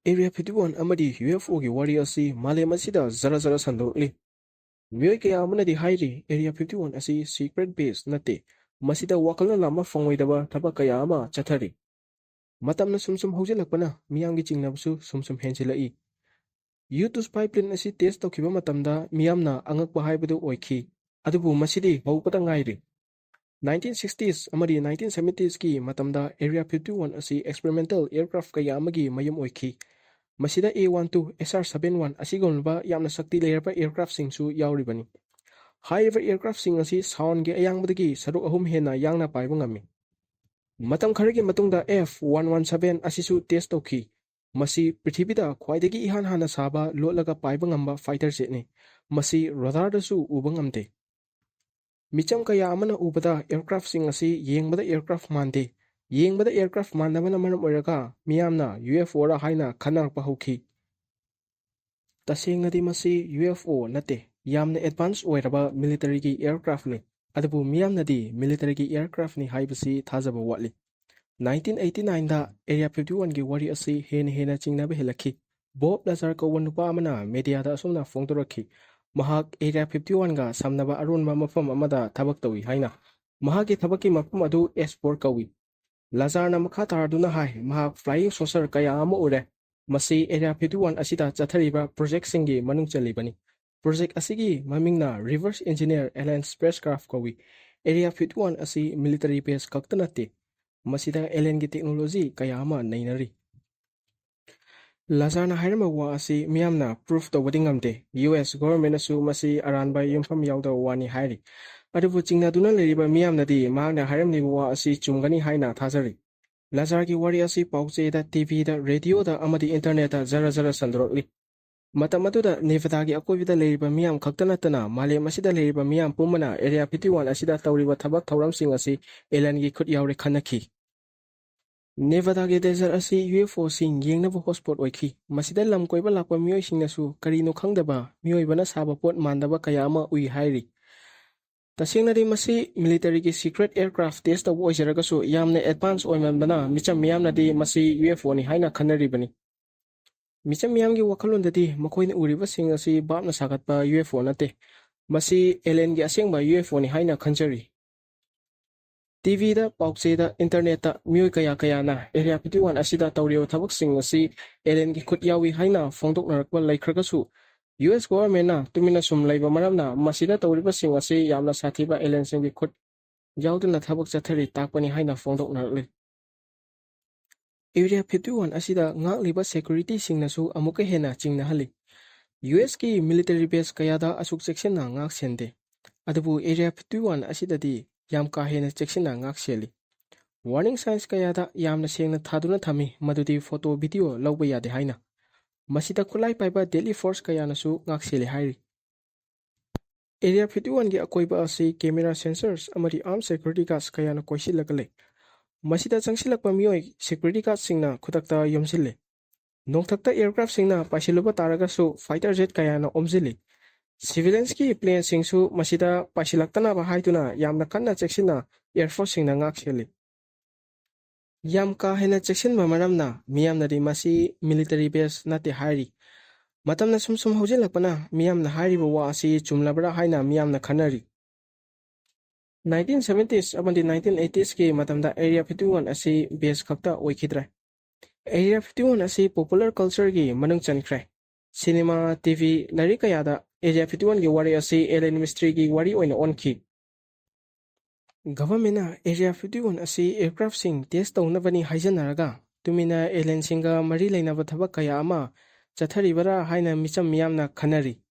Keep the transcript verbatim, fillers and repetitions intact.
Area fifty one ꯑꯃꯗꯤ UFOꯒꯤ ꯋꯥꯔꯤ ꯑꯁꯤ ꯃꯥꯂꯦꯝ ꯑꯁꯤꯗ ꯖꯔ ꯖꯔ ꯁꯟꯗꯣꯔꯛꯂꯤ꯫ ꯃꯤꯑꯣꯏ ꯀꯌꯥ ꯑꯃꯅꯗꯤ ꯍꯥꯏꯔꯤ, Area fifty one ꯑꯁꯤ secret base ꯅꯠꯇꯦ, ꯃꯁꯤꯗ ꯋꯥꯈꯜꯅ ꯂꯥꯝꯕ ꯐꯪꯂꯣꯏꯗꯕ ꯊꯕꯛ ꯀꯌꯥ ꯑꯃ ꯆꯠꯊꯔꯤ꯫ ꯃꯇꯝꯅ ꯁꯨꯝ ꯁꯨꯝ ꯍꯧꯖꯤꯜꯂꯛꯄꯅ ꯃꯤꯌꯥꯝꯒꯤ ꯆꯤꯡꯅꯕꯁꯨ ꯁꯨꯝ ꯁꯨꯝ ꯍꯦꯟꯖꯤꯜꯂꯛꯏ꯫ U two spy plane ꯑꯁꯤ test ꯇꯧꯈꯤꯕ ꯃꯇꯝꯗ ꯃꯤꯌꯥꯝꯅ ꯑꯉꯛꯄ ꯍꯥꯏꯕꯗꯨ ꯑꯣꯏꯈꯤ꯫ ꯑꯗꯨꯕꯨ ꯃꯁꯤꯗꯤ ꯍꯧꯕꯇ ꯉꯥꯏꯔꯤ꯫ Nineteen sixties ꯑꯃꯗꯤ nineteen seventieski ꯃꯇꯝꯗ Area fifty one ꯑꯁꯤ experimental aircraft ꯀꯌꯥ ꯑꯃꯒꯤ ꯃꯌꯨꯝ ꯑꯣꯏꯈꯤ꯫ ꯃꯁꯤꯗ A twelve, SR seventy-one ꯑꯁꯤꯒꯨꯝꯂꯕ ꯌꯥꯝꯅ ꯁꯛꯇꯤ ꯂꯩꯔꯕ aircraftꯁꯤꯡꯁꯨ ꯌꯥꯎꯔꯤꯕꯅꯤ꯫ ꯍꯥꯏꯔꯤꯕ aircraftꯁꯤꯡ ꯑꯁꯤ soundꯒꯤ ꯑꯌꯥꯡꯕꯗꯒꯤ ꯁꯔꯨꯛ ꯑꯍꯨꯝ ꯍꯦꯟꯅ ꯌꯥꯡꯅ ꯄꯥꯏꯕ ꯉꯝꯃꯤ꯫ ꯃꯇꯝ ꯈꯔꯒꯤ ꯃꯇꯨꯡꯗ F one one seven ꯑꯁꯤꯁꯨ test ꯇꯧꯈꯤ꯫ ꯃꯁꯤ ꯄ꯭ꯔꯤꯊꯤꯕꯤꯗ ꯈ꯭ꯋꯥꯏꯗꯒꯤ ꯏꯍꯥꯟ ꯍꯥꯟꯅ ꯁꯥꯕ ꯂꯣꯠꯂꯒ ꯄꯥꯏꯕ ꯉꯝꯕ fighter jetꯅꯤ꯫ ꯃꯁꯤ radarꯗꯁꯨ ꯎꯕ ꯉꯝꯗꯦ꯫ ꯃꯤꯆꯝ ꯀꯌꯥ ꯑꯃꯅ ꯎꯕꯗ aircraftꯁꯤꯡ ꯑꯁꯤ ꯌꯦꯡꯕꯗ aircraft ꯃꯥꯟꯗꯦ꯫ ꯌꯦꯡꯕꯗ aircraft ꯃꯥꯟꯗꯕꯅ ꯃꯔꯝ ꯑꯣꯏꯔꯒ ꯃꯤꯌꯥꯝꯅ UFOꯔ ꯍꯥꯏꯅ ꯈꯟꯅꯔꯛꯄ ꯍꯧꯈꯤ꯫ ꯇꯁꯦꯡꯅꯗꯤ ꯃꯁꯤ UFO ꯅꯠꯇꯦ, ꯌꯥꯝꯅ advance ꯑꯣꯏꯔꯕ militaryꯒꯤ aircraftꯅꯤ꯫ ꯑꯗꯨꯕꯨ ꯃꯤꯌꯥꯝꯅꯗꯤ militaryꯒꯤ aircraftꯅꯤ ꯍꯥꯏꯕꯁꯤ ꯊꯥꯖꯕ ꯋꯥꯠꯂꯤ꯫ Nineteen eighty nineꯗ Area fifty oneꯒꯤ ꯋꯥꯔꯤ ꯑꯁꯤ ꯍꯦꯟꯅ ꯍꯦꯟꯅ ꯆꯤꯡꯅꯕ ꯍꯦꯜꯂꯛꯈꯤ꯫ ꯕꯣꯕ ꯂꯥꯖꯥꯔ ꯀꯧꯕ ꯅꯨꯄꯥ ꯑꯃꯅ mediaꯗ ꯑꯁꯨꯝꯅ ꯐꯣꯡꯗꯣꯔꯛꯈꯤ, ꯃꯍꯥꯛ Area fifty oneꯒ ꯁꯝꯅꯕ ꯑꯔꯣꯟꯕ ꯃꯐꯝ ꯑꯃꯗ ꯊꯕꯛ ꯇꯧꯏ ꯍꯥꯏꯅ꯫ ꯃꯍꯥꯛꯀꯤ ꯊꯕꯛꯀꯤ ꯃꯐꯝ ꯑꯗꯨ S four ꯀꯧꯏ꯫ ꯂꯥꯖꯥꯔꯅ ꯃꯈꯥ ꯇꯥꯔꯗꯨꯅ ꯍꯥꯏ, ꯃꯍꯥꯛ flying saucer ꯀꯌꯥ ꯑꯃ ꯎꯔꯦ꯫ ꯃꯁꯤ Area fifty one ꯑꯁꯤꯗ ꯆꯠꯊꯔꯤꯕ projectꯁꯤꯡꯒꯤ ꯃꯅꯨꯡ ꯆꯜꯂꯤꯕꯅꯤ꯫ Project ꯑꯁꯤꯒꯤ ꯃꯃꯤꯡꯅ Reverse Engineer Alien Spacecraft ꯀꯧꯏ꯫ Area fifty one ꯑꯁꯤ military base ꯈꯛꯇ ꯅꯠꯇꯦ, ꯃꯁꯤꯗ alienꯒꯤ technology ꯀꯌꯥ ꯑꯃ ꯅꯩꯅꯔꯤ꯫ ꯂꯥꯖꯥꯔꯅ ꯍꯥꯏꯔꯝꯕ ꯋꯥ ꯑꯁꯤ ꯃꯤꯌꯥꯝꯅ proof ꯇꯧꯕꯗꯤ ꯉꯝꯗꯦ꯫ US governmentꯅꯁꯨ ꯃꯁꯤ ꯑꯔꯥꯟꯕ ꯌꯨꯝꯐꯝ ꯌꯥꯎꯗꯕ ꯋꯥꯅꯤ ꯍꯥꯏꯔꯤ꯫ ꯑꯗꯨꯕꯨ ꯆꯤꯡꯅꯗꯨꯅ ꯂꯩꯔꯤꯕ ꯃꯤꯌꯥꯝꯅꯗꯤ ꯃꯍꯥꯛꯅ ꯍꯥꯏꯔꯝꯂꯤꯕ ꯋꯥ ꯑꯁꯤ ꯆꯨꯝꯒꯅꯤ ꯍꯥꯏꯅ ꯊꯥꯖꯔꯤ꯫ ꯂꯥꯖꯥꯔꯒꯤ ꯋꯥꯔꯤ ꯑꯁꯤ ꯄꯥꯎꯆꯦꯗ, TVꯗ, radioꯗ ꯑꯃꯗꯤ internetꯇ ꯖꯔ ꯖꯔ ꯁꯟꯗꯣꯔꯛꯂꯤ꯫ ꯃꯇꯝ ꯑꯗꯨꯗ ꯅꯦꯚꯥꯗꯥꯒꯤ ꯑꯀꯣꯏꯕꯗ ꯂꯩꯔꯤꯕ ꯃꯤꯌꯥꯝ ꯈꯛꯇ ꯅꯠꯇꯅ ꯃꯥꯂꯦꯝ ꯑꯁꯤꯗ ꯂꯩꯔꯤꯕ ꯃꯤꯌꯥꯝ ꯄꯨꯝꯕꯅ Area fifty one ꯑꯁꯤꯗ ꯇꯧꯔꯤꯕ ꯊꯕꯛ ꯊꯧꯔꯝꯁꯤꯡ ꯑꯁꯤ alienꯒꯤ ꯈꯨꯠ ꯌꯥꯎꯔꯦ ꯈꯟꯅꯈꯤ꯫ ꯅꯦꯚꯥꯗꯥꯒꯤ desert ꯑꯁꯤ UFOꯁꯤꯡ ꯌꯦꯡꯅꯕ hotspot ꯑꯣꯏꯈꯤ꯫ ꯃꯁꯤꯗ ꯂꯝ ꯀꯣꯏꯕ ꯂꯥꯛꯄ ꯃꯤꯑꯣꯏꯁꯤꯡꯅꯁꯨ ꯀꯔꯤꯅꯣ ꯈꯪꯗꯕ, ꯃꯤꯑꯣꯏꯕꯅ ꯁꯥꯕ ꯄꯣꯠ ꯃꯥꯟꯗꯕ ꯀꯌꯥ ꯑꯃ ꯎꯏ ꯍꯥꯏꯔꯤ꯫ ꯇꯁꯦꯡꯅꯗꯤ ꯃꯁꯤ militaryꯒꯤ secret aircraft test ꯇꯧꯕ ꯑꯣꯏꯖꯔꯒꯁꯨ, ꯌꯥꯝꯅ advance ꯑꯣꯏꯃꯟꯕꯅ ꯃꯤꯆꯝ ꯃꯤꯌꯥꯝꯅꯗꯤ ꯃꯁꯤ UFOꯅꯤ ꯍꯥꯏꯅ ꯈꯟꯅꯔꯤꯕꯅꯤ꯫ ꯃꯤꯆꯝ ꯃꯤꯌꯥꯝꯒꯤ ꯋꯥꯈꯜꯂꯣꯟꯗꯗꯤ ꯃꯈꯣꯏꯅ ꯎꯔꯤꯕꯁꯤꯡ ꯑꯁꯤ ꯚꯥꯞꯅ ꯁꯥꯒꯠꯄ ꯌꯨ ꯑꯦꯐ ꯑꯣ ꯅꯠꯇꯦ, ꯃꯁꯤ ꯑꯦꯂꯦꯟꯒꯤ ꯑꯁꯦꯡꯕ ꯌꯨ ꯑꯦꯐ ꯑꯣꯅꯤ ꯍꯥꯏꯅ ꯈꯟꯖꯔꯤ꯫ ꯇꯤ ꯚꯤꯗ, ꯄꯥꯎꯆꯦꯗ, ꯏꯟꯇꯔꯅꯦꯠꯇ ꯃꯤꯑꯣꯏ ꯀꯌꯥ ꯀꯌꯥꯅ ꯑꯦꯔꯤꯌꯥ ꯐꯤꯐꯇꯤ ꯋꯥꯟ ꯑꯁꯤꯗ ꯇꯧꯔꯤꯕ ꯊꯕꯛꯁꯤꯡ ꯑꯁꯤ ꯑꯦꯂꯦꯟꯒꯤ ꯈꯨꯠ ꯌꯥꯎꯏ ꯍꯥꯏꯅ ꯐꯣꯡꯗꯣꯛꯅꯔꯛꯄ ꯂꯩꯈ꯭ꯔꯒꯁꯨ, ꯌꯨ ꯑꯦꯁ ꯒꯣꯚꯔꯟꯃꯦꯟꯠꯅ ꯇꯨꯃꯤꯟꯅ ꯁꯨꯝ ꯂꯩꯕ ꯃꯔꯝꯅ ꯃꯁꯤꯗ ꯇꯧꯔꯤꯕꯁꯤꯡ ꯑꯁꯤ ꯌꯥꯝꯅ ꯁꯥꯊꯤꯕ ꯑꯦꯂꯦꯟꯁꯤꯡꯒꯤ ꯈꯨꯠ ꯌꯥꯎꯗꯨꯅ ꯊꯕꯛ ꯆꯠꯊꯔꯤ ꯇꯥꯛꯄꯅꯤ ꯍꯥꯏꯅ ꯐꯣꯡꯗꯣꯛꯅꯔꯛꯂꯤ꯫ ꯑꯦꯔꯤꯌꯥ ꯐꯤꯐꯇꯤ ꯋꯥꯟ ꯑꯁꯤꯗ ꯉꯥꯛꯂꯤꯕ ꯁꯦꯀ꯭ꯌꯨꯔꯤꯇꯤꯁꯤꯡꯅꯁꯨ ꯑꯃꯨꯛꯀ ꯍꯦꯟꯅ ꯆꯤꯡꯅꯍꯜꯂꯤ꯫ ꯌꯨ ꯑꯦꯁꯀꯤ ꯃꯤꯂꯤꯇꯔꯤ ꯕꯦꯁ ꯀꯌꯥꯗ ꯑꯁꯨꯛ ꯆꯦꯛꯁꯤꯟꯅ ꯉꯥꯛ ꯁꯦꯟꯗꯦ, ꯑꯗꯨꯕꯨ ꯑꯦꯔꯤꯌꯥ ꯐꯤꯐꯇꯤ ꯋꯥꯟ ꯑꯁꯤꯗꯗꯤ ꯌꯥꯝ ꯀꯥ ꯍꯦꯟꯅ ꯆꯦꯛꯁꯤꯟꯅ ꯉꯥꯛ ꯁꯦꯜꯂꯤ꯫ ꯋꯥꯔꯅꯤꯡ ꯁꯥꯏꯟꯁ ꯀꯌꯥꯗ ꯌꯥꯝꯅ ꯁꯦꯡꯅ ꯊꯥꯗꯨꯅ ꯊꯝꯃꯤ, ꯃꯗꯨꯗꯤ ꯐꯣꯇꯣ ꯚꯤꯗꯤꯑꯣ ꯂꯧꯕ ꯌꯥꯗꯦ ꯍꯥꯏꯅ꯫ ꯃꯁꯤꯗ ꯈꯨꯠꯂꯥꯏ ꯄꯥꯏꯕ ꯗꯦꯗꯂꯤ ꯐꯣꯔꯁ ꯀꯌꯥꯅꯁꯨ ꯉꯥꯛ ꯁꯦꯜꯂꯤ ꯍꯥꯏꯔꯤ꯫ ꯑꯦꯔꯤꯌꯥ ꯐꯤꯐꯇꯤ ꯋꯥꯟꯒꯤ ꯑꯀꯣꯏꯕ ꯑꯁꯤ ꯀꯦꯃꯦꯔꯥ, ꯁꯦꯟꯁꯔꯁ ꯑꯃꯗꯤ ꯑꯥꯔꯝ ꯁꯦꯀ꯭ꯌꯨꯔꯤꯇꯤ ꯒꯥꯔꯗꯁ ꯀꯌꯥꯅ ꯀꯣꯏꯁꯤꯜꯂꯒ ꯂꯩ꯫ ꯃꯁꯤꯗ ꯆꯪꯁꯤꯜꯂꯛꯄ ꯃꯤꯑꯣꯏ ꯁꯦꯀ꯭ꯌꯨꯔꯤꯇꯤ ꯒꯥꯔꯗꯁꯤꯡꯅ ꯈꯨꯗꯛꯇ ꯌꯣꯝꯁꯤꯜꯂꯤ꯫ ꯅꯣꯡꯊꯛꯇ ꯑꯦꯌꯔꯀ꯭ꯔꯥꯐꯁꯤꯡꯅ ꯄꯥꯏꯁꯤꯜꯂꯨꯕ ꯇꯥꯔꯒꯁꯨ ꯐꯥꯏꯇꯔ ꯖꯦꯠ ꯀꯌꯥꯅ ꯑꯣꯝꯁꯤꯜꯂꯤ꯫ ꯁꯤꯚꯤꯂꯤꯌꯟꯁꯀꯤ ꯄ꯭ꯂꯦꯟꯁꯤꯡꯁꯨ ꯃꯁꯤꯗ ꯄꯥꯏꯁꯤꯜꯂꯛꯇꯅꯕ ꯍꯥꯏꯗꯨꯅ ꯌꯥꯝꯅ ꯀꯟꯅ ꯆꯦꯛꯁꯤꯟꯅ ꯑꯦꯌꯔꯐꯣꯔꯁꯁꯤꯡꯅ ꯉꯥꯛ ꯁꯦꯜꯂꯤ꯫ ꯌꯥꯝ ꯀꯥ ꯍꯦꯟꯅ ꯆꯦꯛꯁꯤꯟꯕ ꯃꯔꯝꯅ ꯃꯤꯌꯥꯝꯅꯗꯤ ꯃꯁꯤ ꯃꯤꯂꯤꯇꯔꯤ ꯕꯦꯁ ꯅꯠꯇꯦ ꯍꯥꯏꯔꯤ꯫ ꯃꯇꯝꯅ ꯁꯨꯝ ꯁꯨꯝ ꯍꯧꯖꯤꯜꯂꯛꯄꯅ ꯃꯤꯌꯥꯝꯅ ꯍꯥꯏꯔꯤꯕ ꯋꯥ ꯑꯁꯤ ꯆꯨꯝꯂꯕ꯭ꯔꯥ ꯍꯥꯏꯅ ꯃꯤꯌꯥꯝꯅ ꯈꯟꯅꯔꯤ꯫ ꯅꯥꯏꯟꯇꯤꯟ ꯁꯚꯦꯟꯇꯤꯁ ꯑꯃꯗꯤ ꯅꯥꯏꯟꯇꯤꯟ ꯑꯩꯠꯇꯤꯁꯀꯤ ꯃꯇꯝꯗ ꯑꯦꯔꯤꯌꯥ ꯐꯤꯐꯇꯤ ꯋꯥꯟ ꯑꯁꯤ ꯕꯦꯁ ꯈꯛꯇ ꯑꯣꯏꯈꯤꯗ꯭ꯔꯦ꯫ ꯑꯦꯔꯤꯌꯥ ꯐꯤꯐꯇꯤ ꯋꯥꯟ ꯑꯁꯤ ꯄꯣꯄꯨꯂꯔ ꯀꯜꯆꯔꯒꯤ ꯃꯅꯨꯡ ꯆꯟꯈ꯭ꯔꯦ꯫ ꯁꯤꯅꯦꯃꯥ, ꯇꯤ ꯚꯤ, ꯂꯥꯏꯔꯤꯛ ꯀꯌꯥꯗ ꯑꯦꯔꯤꯌꯥ ꯐꯤꯐꯇꯤ ꯋꯥꯟꯒꯤ ꯋꯥꯔꯤ ꯑꯁꯤ ꯑꯦꯂꯦꯟ ꯃꯤꯁꯇ꯭ꯔꯤꯒꯤ ꯋꯥꯔꯤ ꯑꯣꯏꯅ ꯑꯣꯟꯈꯤ꯫ ꯒꯚꯔꯟꯃꯦꯟꯠꯅ ꯑꯦꯔꯤꯌꯥ ꯐꯤꯐꯇꯤ ꯋꯥꯟ ꯑꯁꯤ ꯑꯦꯌꯔꯀ꯭ꯔꯥꯐꯁꯤꯡ ꯇꯦꯁ ꯇꯧꯅꯕꯅꯤ ꯍꯥꯏꯖꯅꯔꯒ, ꯇꯨꯃꯤꯟꯅ ꯑꯦꯂꯦꯟꯁꯤꯡꯒ ꯃꯔꯤ ꯂꯩꯅꯕ ꯊꯕꯛ ꯀꯌꯥ ꯑꯃ ꯆꯠꯊꯔꯤꯕꯔꯥ ꯍꯥꯏꯅ ꯃꯤꯆꯝ ꯃꯤꯌꯥꯝꯅ ꯈꯟꯅꯔꯤ꯫